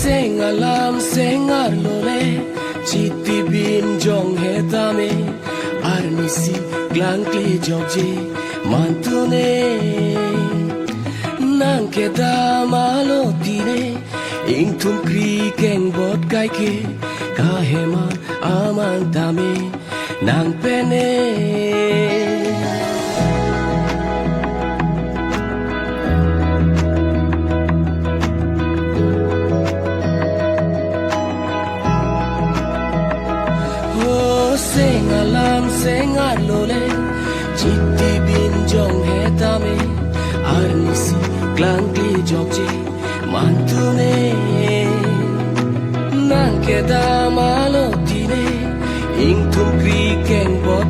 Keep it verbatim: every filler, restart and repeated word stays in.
Seng alam seng arlo le, chiti binjong he tame, arnisi klangkle jokje mantune. Nang kedam alo tine, ingthum kri keng bot kaike, kahema amang tame nang pene. O seng alam seng arlo le, chiti binjong he tame, arnisi klangkle jokje mantune. Nang kedam alo tine, ingthum kri keng bot